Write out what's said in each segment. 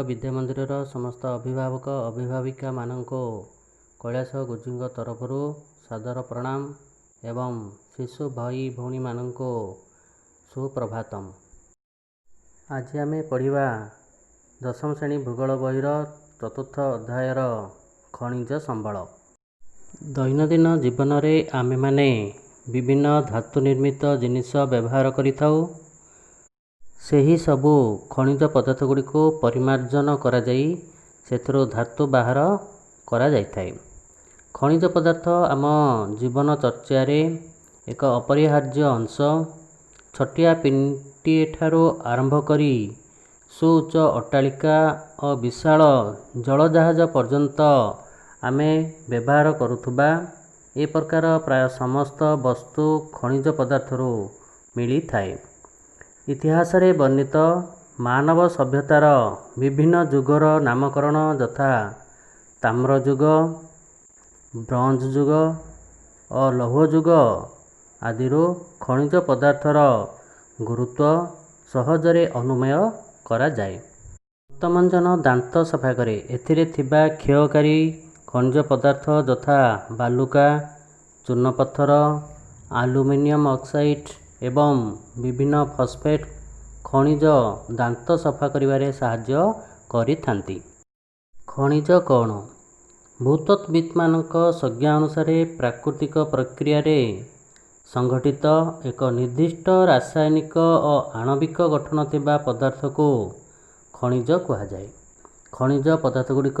ବିଦ୍ୟା ମନ୍ଦିରର ସମସ୍ତ ଅଭିଭାବକ ଅଭିଭାବିକାମାନଙ୍କୁ କୈଳାସ ଗୁରୁଜୀଙ୍କ ତରଫରୁ ସାଦର ପ୍ରଣାମ ଏବଂ ଶିଶୁ ଭାଇ ଭଉଣୀମାନଙ୍କୁ ସୁପ୍ରଭାତମ। ଆଜି ଆମେ ପଢ଼ିବା ଦଶମ ଶ୍ରେଣୀ ଭୂଗୋଳ ବହିର ଚତୁର୍ଥ ଅଧ୍ୟାୟର ଖଣିଜ ସମ୍ବଳ। ଦୈନନ୍ଦିନ ଜୀବନରେ ଆମେମାନେ ବିଭିନ୍ନ ଧାତୁ ନିର୍ମିତ ଜିନିଷ ବ୍ୟବହାର କରିଥାଉ। ସେହି ସବୁ ଖଣିଜ ପଦାର୍ଥ ଗୁଡ଼ିକୁ ପରିମାର୍ଜନ କରାଯାଇ ସେଥିରୁ ଧାତୁ ବାହାର କରାଯାଇଥାଏ। ଖଣିଜ ପଦାର୍ଥ ଆମ ଜୀବନ ଚର୍ଚ୍ଚାରେ ଏକ ଅପରିହାର୍ଯ୍ୟ ଅଂଶ। ଛୋଟିଆ ପିନ୍ଟିଏ ଠାରୁ ଆରମ୍ଭ କରି ସୁଉଚ୍ଚ ଅଟ୍ଟାଳିକା ଓ ବିଶାଳ ଜଳଜାହାଜ ପର୍ଯ୍ୟନ୍ତ ଆମେ ବ୍ୟବହାର କରୁଥିବା ଏ ପ୍ରକାର ପ୍ରାୟ ସମସ୍ତ ବସ୍ତୁ ଖଣିଜ ପଦାର୍ଥରୁ ମିଳିଥାଏ। ଇତିହାସରେ ବର୍ଣ୍ଣିତ ମାନବ ସଭ୍ୟତାର ବିଭିନ୍ନ ଯୁଗର ନାମକରଣ ଯଥା ତାମ୍ର ଯୁଗ, ବ୍ରୋଞ୍ଜ ଯୁଗ ଓ ଲୌହ ଯୁଗ ଆଦିରୁ ଖଣିଜ ପଦାର୍ଥର ଗୁରୁତ୍ୱ ସହଜରେ ଅନୁମେୟ କରାଯାଏ। ଦନ୍ତମଞ୍ଜନ ଦାନ୍ତ ସଫା କରେ। ଏଥିରେ ଥିବା କ୍ଷୟକାରୀ ଖଣିଜ ପଦାର୍ଥ ଯଥା ବାଲୁକା, ଚୂନପଥର, ଆଲୁମିନିୟମ ଅକ୍ସାଇଡ୍ ଏବଂ ବିଭିନ୍ନ ଫସଫେଟ୍ ଖଣିଜ ଦାନ୍ତ ସଫା କରିବାରେ ସାହାଯ୍ୟ କରିଥାନ୍ତି। ଖଣିଜ କ'ଣ? ଭୂତତ୍ତ୍ୱବିତ୍ମାନଙ୍କ ସଂଜ୍ଞା ଅନୁସାରେ ପ୍ରାକୃତିକ ପ୍ରକ୍ରିୟାରେ ସଂଗଠିତ ଏକ ନିର୍ଦ୍ଦିଷ୍ଟ ରାସାୟନିକ ଓ ଆଣବିକ ଗଠନ ଥିବା ପଦାର୍ଥକୁ ଖଣିଜ କୁହାଯାଏ। ଖଣିଜ ପଦାର୍ଥଗୁଡ଼ିକ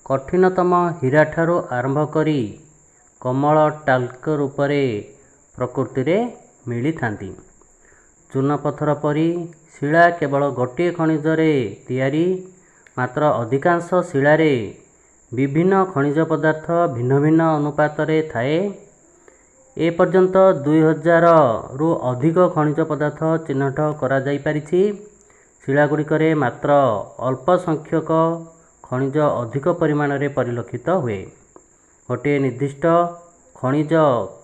କଠିନତମ ହୀରାଠାରୁ ଆରମ୍ଭ କରି କୋମଳ ଟାଲ୍କ ରୂପରେ ପ୍ରକୃତିରେ ମିଳିଥାନ୍ତି। ଚୂନପଥର ପରି ଶିଳା କେବଳ ଗୋଟିଏ ଖଣିଜରେ ତିଆରି, ମାତ୍ର ଅଧିକାଂଶ ଶିଳାରେ ବିଭିନ୍ନ ଖଣିଜ ପଦାର୍ଥ ଭିନ୍ନ ଭିନ୍ନ ଅନୁପାତରେ ଥାଏ। ଏପର୍ଯ୍ୟନ୍ତ 2000ରୁ ଅଧିକ ଖଣିଜ ପଦାର୍ଥ ଚିହ୍ନଟ କରାଯାଇପାରିଛି। ଶିଳାଗୁଡ଼ିକରେ ମାତ୍ର ଅଳ୍ପ ସଂଖ୍ୟକ ଖଣିଜ ଅଧିକ ପରିମାଣରେ ପରିଲକ୍ଷିତ ହୁଏ। ଗୋଟିଏ ନିର୍ଦ୍ଦିଷ୍ଟ ଖଣିଜ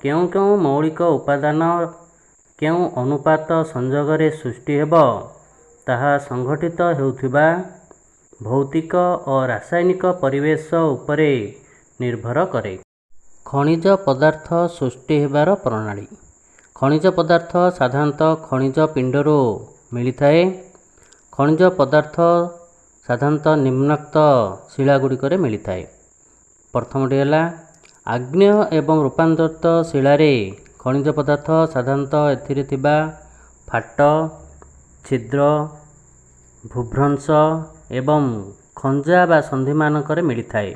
କେଉଁ କେଉଁ ମୌଳିକ ଉପାଦାନ କେଉଁ ଅନୁପାତ ସଂଯୋଗରେ ସୃଷ୍ଟି ହେବ, ତାହା ସଂଗଠିତ ହେଉଥିବା ଭୌତିକ ଓ ରାସାୟନିକ ପରିବେଶ ଉପରେ ନିର୍ଭର କରେ। ଖଣିଜ ପଦାର୍ଥ ସୃଷ୍ଟି ହେବାର ପ୍ରଣାଳୀ। ଖଣିଜ ପଦାର୍ଥ ସାଧାରଣତଃ ଖଣିଜ ପିଣ୍ଡରୁ ମିଳିଥାଏ। ଖଣିଜ ପଦାର୍ଥ ସାଧାରଣତଃ ନିମ୍ନୋକ୍ତ ଶିଳାଗୁଡ଼ିକରେ ମିଳିଥାଏ। ପ୍ରଥମଟି ହେଲା ଆଗ୍ନେୟ ଏବଂ ରୂପାନ୍ତରିତ ଶିଳାରେ ଖଣିଜ ପଦାର୍ଥ ସାଧାରଣତଃ ଏଥିରେ ଥିବା ଫାଟ, ଛିଦ୍ର, ଭୂଭ୍ରଂଶ ଏବଂ ଖଞ୍ଜା ବା ସନ୍ଧିମାନଙ୍କରେ ମିଳିଥାଏ।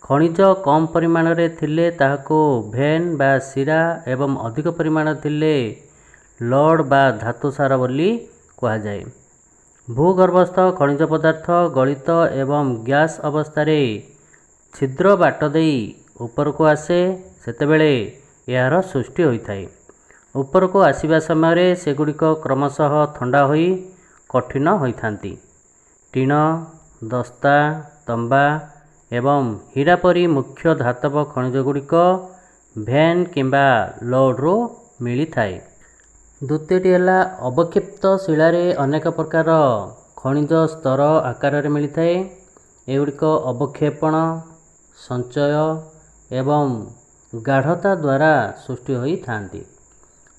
ଖଣିଜ କମ୍ ପରିମାଣରେ ଥିଲେ ତାହାକୁ ଭେନ୍ ବା ଶିରା ଏବଂ ଅଧିକ ପରିମାଣରେ ଥିଲେ ଲୋଡ୍ ବା ଧାତୁସାର ବୋଲି କୁହାଯାଏ। ଭୂଗର୍ଭସ୍ଥ ଖଣିଜ ପଦାର୍ଥ ଗଳିତ ଏବଂ ଗ୍ୟାସ୍ ଅବସ୍ଥାରେ ଛିଦ୍ର ବାଟ ଦେଇ ଉପରକୁ ଆସେ, ସେତେବେଳେ ଏହାର ସୃଷ୍ଟି ହୋଇଥାଏ। ଉପରକୁ ଆସିବା ସମୟରେ ସେଗୁଡ଼ିକ କ୍ରମଶଃ ଥଣ୍ଡା ହୋଇ କଠିନ ହୋଇଥାନ୍ତି। ଟିଣ, ଦସ୍ତା, ତମ୍ବା ଏବଂ ହୀରା ପରି ମୁଖ୍ୟ ଧାତବ ଖଣିଜଗୁଡ଼ିକ ଭେନ୍ କିମ୍ବା ଲୋଡ୍ରୁ ମିଳିଥାଏ। ଦ୍ୱିତୀୟଟି ହେଲା ଅବକ୍ଷିପ୍ତ ଶିଳାରେ ଅନେକ ପ୍ରକାର ଖଣିଜ ସ୍ତର ଆକାରରେ ମିଳିଥାଏ। ଏଗୁଡ଼ିକ ଅବକ୍ଷେପଣ, ସଞ୍ଚୟ ଏବଂ ଗାଢ଼ତା ଦ୍ୱାରା ସୃଷ୍ଟି ହୋଇଥାନ୍ତି।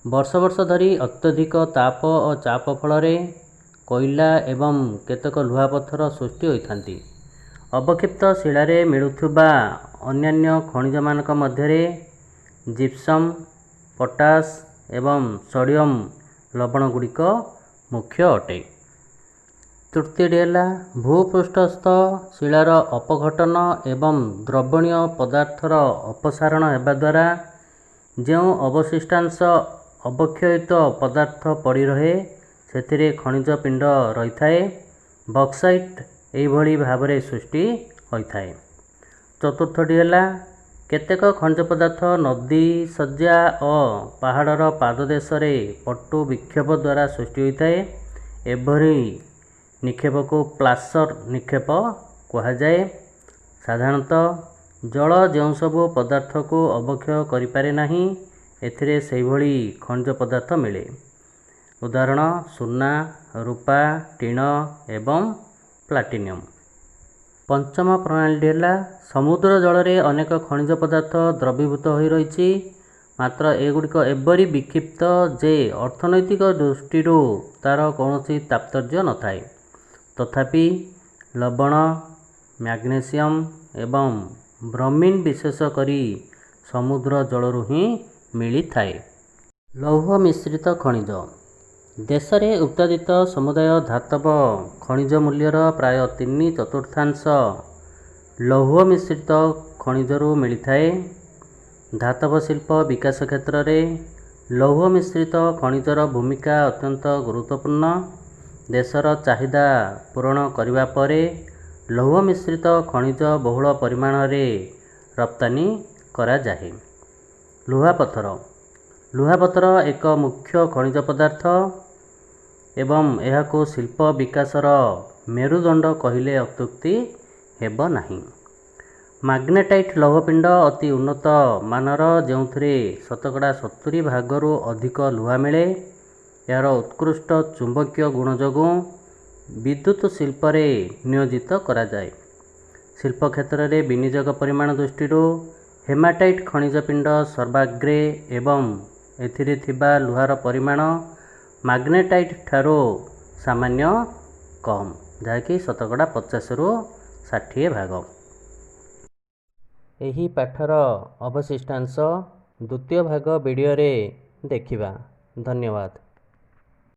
ବର୍ଷ ବର୍ଷ ଧରି ଅତ୍ୟଧିକ ତାପ ଓ ଚାପ ଫଳରେ କୋଇଲା ଏବଂ କେତେକ ଲୁହାପଥର ସୃଷ୍ଟି ହୋଇଥାନ୍ତି। ଅବକ୍ଷିପ୍ତ ଶିଳାରେ ମିଳୁଥିବା ଅନ୍ୟାନ୍ୟ ଖଣିଜମାନଙ୍କ ମଧ୍ୟରେ ଜିପ୍ସମ୍, ପଟାସ ଏବଂ ସୋଡ଼ିୟମ ଲବଣଗୁଡ଼ିକ ମୁଖ୍ୟ ଅଟେ। ତୃତୀୟଟି ହେଲା ଭୂପୃଷ୍ଠସ୍ଥ ଶିଳାର ଅପଘଟନ ଏବଂ ଦ୍ରବଣୀୟ ପଦାର୍ଥର ଅପସାରଣ ହେବା ଦ୍ୱାରା ଯେଉଁ ଅବଶିଷ୍ଟାଂଶ ଅବକ୍ଷୟିତ ପଦାର୍ଥ ପଡ଼ି ରହେ, ସେଥିରେ ଖଣିଜ ପିଣ୍ଡ ରହିଥାଏ। ବକ୍ସାଇଟ୍ ଏହିଭଳି ଭାବରେ ସୃଷ୍ଟି ହୋଇଥାଏ। ଚତୁର୍ଥଟି ହେଲା କେତେକ ଖଣିଜ ପଦାର୍ଥ ନଦୀ ଶଯ୍ୟା ଓ ପାହାଡ଼ର ପାଦଦେଶରେ ପଟୁ ବିକ୍ଷେପ ଦ୍ୱାରା ସୃଷ୍ଟି ହୋଇଥାଏ। ଏଭଳି ନିକ୍ଷେପକୁ ପ୍ଲାସର ନିକ୍ଷେପ କୁହାଯାଏ। ସାଧାରଣତଃ ଜଳ ଯେଉଁସବୁ ପଦାର୍ଥକୁ ଅବକ୍ଷୟ କରିପାରେ ନାହିଁ, ଏଥିରେ ସେହିଭଳି ଖଣିଜ ପଦାର୍ଥ ମିଳେ। ଉଦାହରଣ ସୁନା, ରୂପା, ଟିଣ ଏବଂ ପ୍ଲାଟିନିୟମ୍। ପଞ୍ଚମ ପ୍ରଣାଳୀଟି ହେଲା, ସମୁଦ୍ର ଜଳରେ ଅନେକ ଖଣିଜ ପଦାର୍ଥ ଦ୍ରବୀଭୂତ ହୋଇ ରହିଛି, ମାତ୍ର ଏଗୁଡ଼ିକ ଏପରି ବିକ୍ଷିପ୍ତ ଯେ ଅର୍ଥନୈତିକ ଦୃଷ୍ଟିରୁ ତା'ର କୌଣସି ତାତ୍ପର୍ଯ୍ୟ ନଥାଏ। ତଥାପି ଲବଣ, ମ୍ୟାଗ୍ନେସିୟମ୍ ଏବଂ ବ୍ରୋମିନ୍ ବିଶେଷ କରି ସମୁଦ୍ର ଜଳରୁ ହିଁ ମିଳିଥାଏ। ଲୌହ ମିଶ୍ରିତ ଖଣିଜ। ଦେଶରେ ଉତ୍ପାଦିତ ସମୁଦାୟ ଧାତବ ଖଣିଜ ମୂଲ୍ୟର ପ୍ରାୟ 3/4 ଲୌହ ମିଶ୍ରିତ ଖଣିଜରୁ ମିଳିଥାଏ। ଧାତବ ଶିଳ୍ପ ବିକାଶ କ୍ଷେତ୍ରରେ ଲୌହ ମିଶ୍ରିତ ଖଣିଜର ଭୂମିକା ଅତ୍ୟନ୍ତ ଗୁରୁତ୍ୱପୂର୍ଣ୍ଣ। ଦେଶର ଚାହିଦା ପୂରଣ କରିବା ପରେ ଲୌହ ମିଶ୍ରିତ ଖଣିଜ ବହୁଳ ପରିମାଣରେ ରପ୍ତାନି କରାଯାଏ। ଲୁହାପଥର। ଲୁହାପଥର ଏକ ମୁଖ୍ୟ ଖଣିଜ ପଦାର୍ଥ ଏବଂ ଏହାକୁ ଶିଳ୍ପ ବିକାଶର ମେରୁଦଣ୍ଡ କହିଲେ ଅତ୍ୟୁକ୍ତି ହେବ ନାହିଁ। ମାଗ୍ନେଟାଇଟ୍ ଲୌହପିଣ୍ଡ ଅତି ଉନ୍ନତ ମାନର, ଯେଉଁଥିରେ 70% ଭାଗରୁ ଅଧିକ ଲୁହା ମିଳେ। ଏହାର ଉତ୍କୃଷ୍ଟ ଚୁମ୍ବକୀୟ ଗୁଣ ଯୋଗୁଁ ବିଦ୍ୟୁତ ଶିଳ୍ପରେ ନିୟୋଜିତ କରାଯାଏ। ଶିଳ୍ପ କ୍ଷେତ୍ରରେ ବିନିଯୋଗ ପରିମାଣ ଦୃଷ୍ଟିରୁ ହେମାଟାଇଟ୍ ଖଣିଜ ପିଣ୍ଡ ସର୍ବାଗ୍ରେ ଏବଂ ଏଥିରେ ଥିବା ଲୁହାର ପରିମାଣ ମାଗ୍ନେଟାଇଟ୍ ଠାରୁ ସାମାନ୍ୟ କମ୍, ଯାହାକି 50%ରୁ 60% ଭାଗ। ଏହି ପାଠର ଅବଶିଷ୍ଟାଂଶ ଦ୍ୱିତୀୟ ଭାଗ ଭିଡ଼ିଓରେ ଦେଖିବା। ଧନ୍ୟବାଦ।